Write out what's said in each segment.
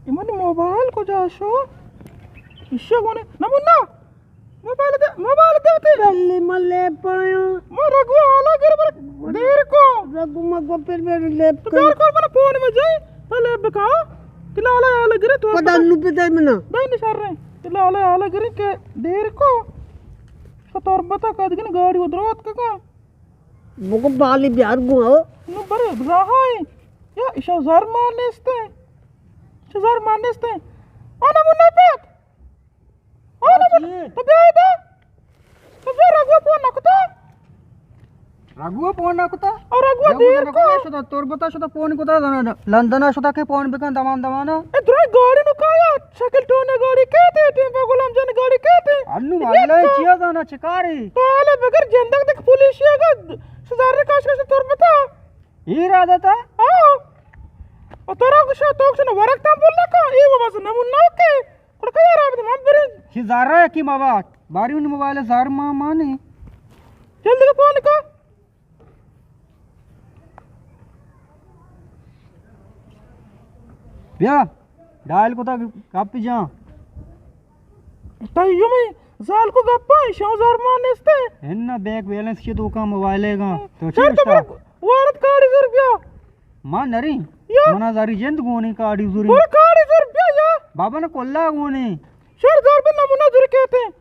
اے منی موبائل کجا شو؟ ایشی گونے۔ نمونہ! موبائل دے، موبائل دے تے۔ بلے من لیب پایاں۔ ما رگو حالا گر بر دیر کو۔ رگو مگو پر بر لیب تو کر۔ دیر کو من فون میں جائی، تو لیب بکا۔ کہ لالا حالا گر تو پتہ نو پتہ منا۔ دے نشار رہے۔ کہ لالا حالا گر کہ دیر کو۔ تو تربتا کدگن گاڑی ودروت کا۔ بگو بالی بیار گو۔ نو برے راہا ہے۔ یا ایشا زر مان نیستے۔ ایشا زر مان نیستے۔ آنا منا پت۔ آنا منا۔ تو بیا ادا۔ تو بیا رگو فون نکتا۔ رگو فون نکتا؟ اور رگو رگو دیر نکتا کو۔ شدا تربتا شدا فون کتا لندن شدا کہ فون بکن دمان دمانا۔ اے درائے گاڑی نو کایا۔ شکل ٹونے گاڑی کہتے، ٹیمپا غلام جان گاڑی کہتے۔ انو ماللہ چیا زانا چکاری؟ تو حالا بگر جندگ دک پولیسی اگا سزار کاش کاش تربتا۔ اے را داتا؟ ہاں۔ او ترا گشا تو کشن ورق تام بول نکا، اے بابا سے نمون نہ کے۔ کڑ کیا را بدے من برے۔ چی زارا کی مابا؟ باری ان موبائل زار ما مانے۔ جلدی کا فون کا۔ بیا، ڈائل کتا گپ جان۔ تئی یومی زال کو گپا، شو زار مان نیستے۔ ہن بینک بیلنس چی تو کا موبائل ہے گا۔ تو چی شر تو اشتا؟ برو وارت کاڑی زر بیا۔ ما نری۔ یا۔ منا زاری جند گونی کاڑی زوری۔ برو کاڑی زر بیا یا۔ بابا نے کلا گونی۔ شر زر بے نمونہ زر کہتے ہیں۔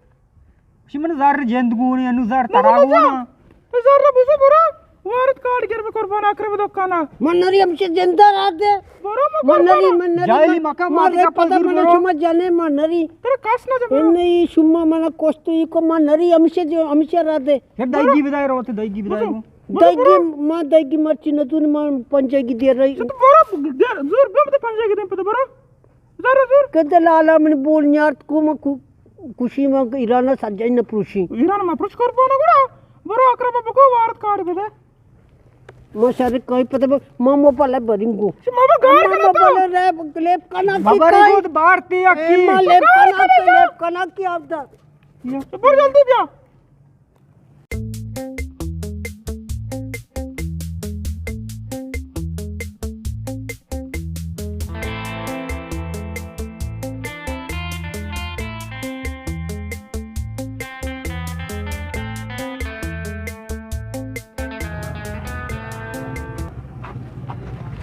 شی من زر جند گونی، انو زر ترا گونا۔ تو زر بزو برو، وارت کارڈ گر بہ قربان اکرم دکانا۔ من نری ہمشی جندا رات دے۔ برو من من نری، قربانا۔ من نری، جاہلی من، مکہ ما ماتی دیگه کا پتا پذیر من برو۔ شما جنے من نری۔ ترا کس نہ جنے۔ نہیں، شما من کوشتو ای کو من نری ہمشی جو، ہمشی رات دے۔ پھر دائیگی بدائے روتے، دائیگی بدائے برو۔ کو۔ برو، دائیگی برو۔ ما دائیگی مرچی نہ دونی ما پنجاگی دے رہی۔ تو برو، دے، زور بیم دے پنجاگی دے پتہ برو۔ زر، زر۔ کہ دلالا من بول نیارت کو من کو-، کشی من ایران سجائی نہ پروشی۔ ایران ما پروش قربان گڑا۔ برو اکرم بگو وارت کارڈ بدے۔ ما شر کئی پتہ ب-، ما موبائل برنگو۔ شما با گار ما کنا تو۔ موبائل ریب، لیب کنا کی بابا کئی۔ ریگو بارتی اکی۔ ما لیب کنا کی، لیب کنا کی آپ دا۔ تو بر جلدی بیا۔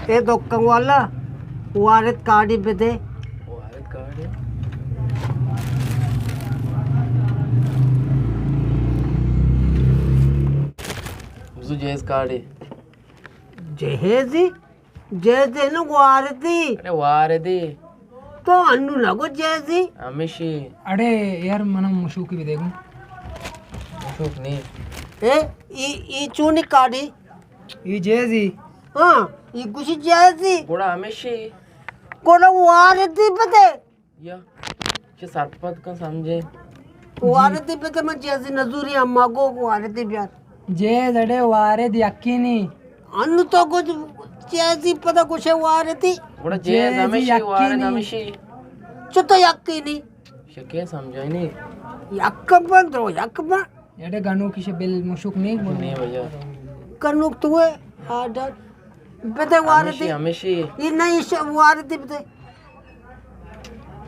اے دکان والا، وارت کارڈی بدے۔ وارت کارڈی؟ بزو جہیز کارڈی۔ جہیزی؟ جہیزی نو واردی۔ ارے واردی۔ تو انو نگو جہیزی؟ ہمیشی۔ اڑے یار، منا مشوکی بدے گو۔ مشوک نہیں۔ اے، ای، ای چونی کارڈی؟ ای جہیزی۔ ہاں، ای گوشی جہیزی۔ گڑا ہمیشی۔ گڑا واردی بدے۔ یا، چہ سرپد کن سمجھے۔ واردی بدے من جہیزی نزوری اما گو واردی بیار۔ جہیز اڑے وارد یقینی۔ انو تو گو جہیزی پدا گوشے واردی۔ گڑا جہیز جہیز ہمیشی، یقینی۔ وارد ہمیشی۔ چو تو یقینی؟ شکے سمجھائنی۔ یک بند رو، یک بند۔ اڑے گنوکی شے بل مشوک نہیں گو۔ نہیں بھیا۔ گنوک تو ہے، آرڈر۔ بدے واردی۔ ہمیشی، ہمیشی۔ یہ نہیں ش-، واردی بدے۔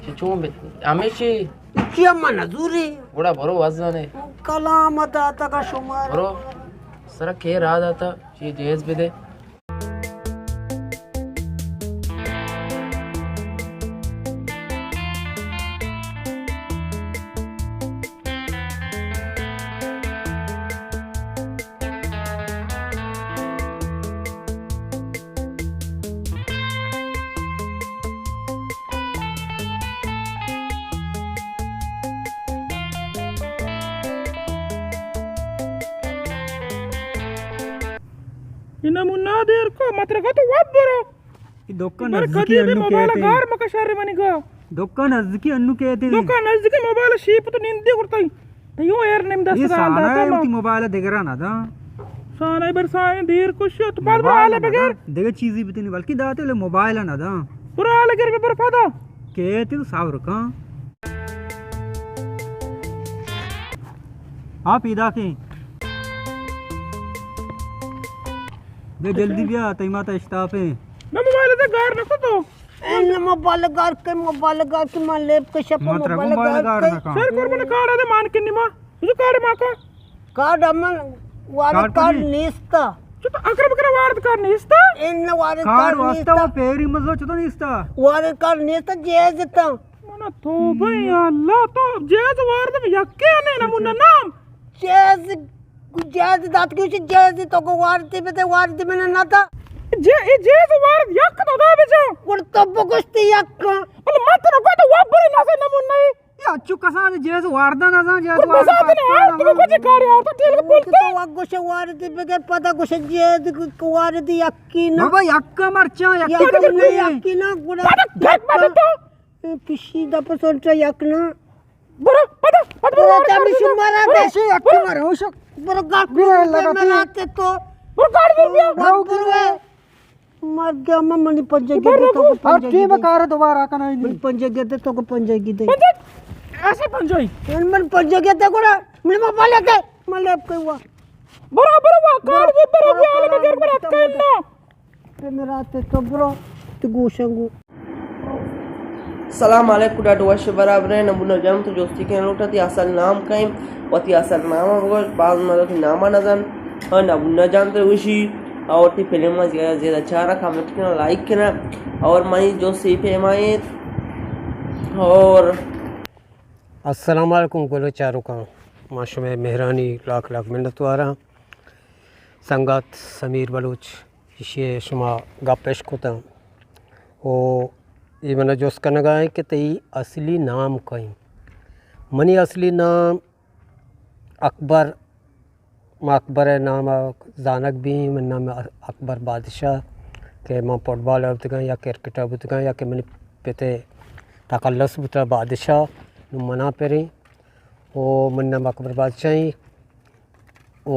چی چون بت-، ہمیشی۔ چی اما نزوری۔ گڑا برو وزنے۔ کلام داتا کا شمار۔ برو۔ سرا کے را داتا، چی جہیز بدے۔ اناں منا دیر کو، مترگا تو واب برو۔ ای دکان بر نزدیکی کدی انو موبائل کہتے۔ گار مکا شر منی گا۔ دکان نزدیکی انو کہتے۔ دکان نزدیکی موبائل شیپ تو نیم دی کرتا۔ تیو ایر نیم دست یہ دان سانا داتا ہے، ما۔ وتی موبائل دگرا نہ دا۔ سانا بر سانا دیر کشی تو بعد موبائل حال نہ بگر۔ دا، دگہ چیزی بتنی، بلکہ داتے لے موبائل نہ دا۔ برو حال گر بر پدا۔ کہتے تو صبر کن۔ ہاں، پیدا کیں۔ بیا جلدی بیا، تئی ماتا اشتاپ ہیں۔ میں موبائل تے گار نہ کو تو۔ اے نہ موبائل گار کے، موبائل گار کے، ما لیب کشپ ما ترا موبائل گار کے۔ سر قربان کارڈ دے مان کے نیما۔ تو کارڈ ما کا؟ کارڈ من وارد کارڈ کارڈ کجی؟ نیستا۔ چو تو اکرم کرا وارد کارڈ نیستا؟ ان وارد کارڈ کارڈ واسطہ نیستا۔ وہ پیری مزو چو تو نیستا؟ وارد کارڈ نیستا، جیز تا۔ منا توبہ یا اللہ، تو جیز وارد میں یکی نے نمونہ نام۔ جیز، جیز دات کیوں چی جیز تو کو وارد تی بتے وارد میں نہ تا۔ جے، اے جیز وارد یک تو دا بجا۔ گڑ تو بگوشتی یک۔ بل مت نہ کو تو وابر نہ سے نمونہ۔ یا چو کسان جیز واردا نہ زان، جیز واردا نہ زان۔ تو کچھ کاری اور تو ٹیل پول تو۔ تو گوش وارد بگے پدا گوش جیز وارد یکی نہ۔ بابا یک مرچاں، یک یکی نہ، یکی نہ، گڑا۔ پدا گھٹ پدا تو۔ اے پشی دپ سنٹا یک نہ۔ برو، پدا، پدا، برو، برو، تم برو، شمارا برو، دے۔ برو، برو۔ برو، گاڑ برو، لگا پہ۔ تو۔ برو، گاڑ برو، بیا۔ برو، برو۔ مر گیا، من منی پنجگی دے تو کو پنجگی دے۔ ہر ٹیم کار دوبارہ کنا ہی نہیں۔ من پنجگی دے تو کو پنجگی دے۔ پنجگ-، ایسے پنجائی۔ من، من پنجگی دے گڑا، من موبائل دے، من لیب کوئی ہوا۔ برو، برو، برو، کار برو، برو، برو، برو، برو، برو۔ پہ مرا تے تو برو، تو گوشاں گو۔ سلام علیکم، ڈاڈو وش برابر ہیں، نمونہ جان تو جوستی کے لوٹا تی اصل نام کہیں، وتی اصل نام ہم گوش، بعض مردم تی نام نہ زان، ہاں، نمونہ جان تو وشی، اور تی فلم زیادہ زیادہ چارا، کمنٹ کنا، لائک کنا، اور میں جو سی پہ مائیں، اور السلام علیکم گلو چاروکاں، ما شمئے مہرانی لاکھ لاکھ منت واراں۔ سنگت سمیر بلوچ ایشی ء شما گپ اش کتاں و اے منا جست کنگا ایں کہ تئی اصلی نام کئیں؟ منی اصلی نام اکبر، ما اکبر ء نام ء زانگ بیں، من نام اکبر بادشاہ کہ من فٹبال ء بوتگاں یا کرکٹ ء بوتگاں یا کہ منی پت ء تخلص بوتہ بادشاہ، نوں منا پریں و من نام اکبر بادشاہ ایں۔ و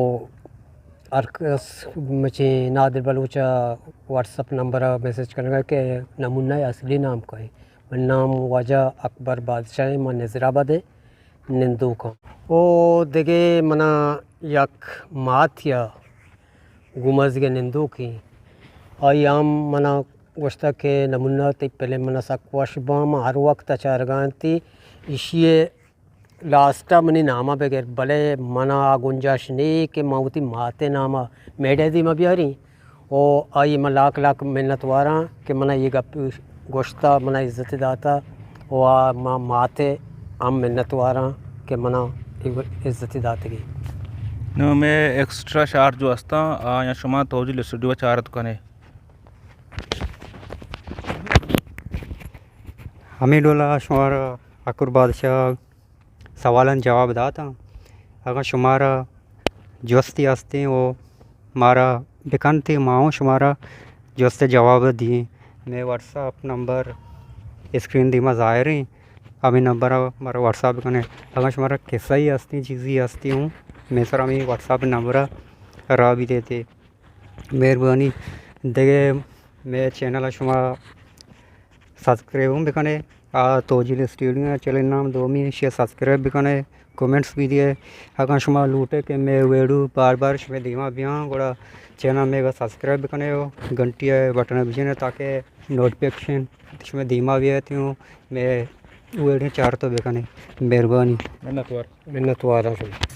ہر کس مچیں نادر بلوچ ء واٹس اپ نمبر ء میسج کنگ ء کہ نمونہ ء اصلی نام کئے؟ من نام واجہ اکبر بادشاہ ایں، من نظر آباد ء نندوک آں۔ و دگہ منا یک ماتے ء گومازیگ ء نندوکیں، آئی ہم منا گوشتگ کہ نمونہ تئی فلم منا سک وش باں، من ہر وقت ء چارگا انت، ایشی ء لاسٹ ء منی نام ء بگر، بلے من ء آ گنجائش نے کہ من وتی مات ء نام ء میڈیا ء دیما بیاریں۔ و آئی ء من لاکھ لاکھ منت واراں کہ من ء اے گپ گوشت ء من ء عزت دات ء و آ ما مات ء ہم منت واراں کہ من ء اے عزت داتگی۔ نوں مئے ایکسٹرا شارٹ جو استاں، آیاں شما توجیل اسٹوڈیو ء چارت کنے۔ ہمے ڈولا شمارا اکبر بادشاہ سوالاں جواب داتاں۔ اگاں شمارا جستے ہستیں و مارا بکنتے، ما اوں شمارا جست ء جواب دئیں۔ مئے واٹس اپ نمبر اسکرین دیما ظاہر ایں، ہمے نمبر ء مارا واٹس اپ بکنے۔ اگاں شمارا قصہ ہی ہستیں، چیزی ہستیں اوں، مئے سرا ہمے واٹس اپ نمبر ء رابطہ تے۔ مہربانی۔ دگہ مئے چینل ء شما سبسکرائب ہم بکنے۔ آ توجیل اسٹوڈیو ء چینل نام دومی، ایشی ء سبسکرائب بکنے، کمنٹس بھی دیئے۔ اگاں شما لوٹے کہ مئے ویڈیو بار بار شمئے دیما بیاں، گڑا چینل مئے سبسکرائب بکنے و گھنٹی ء بٹن ء بجنے تاکہ نوٹیفکیشن شمئے دیما بیت و مئے ویڈیو چارت بکنے۔ مہربانی۔ منت وار۔ منت وار ہاں شما۔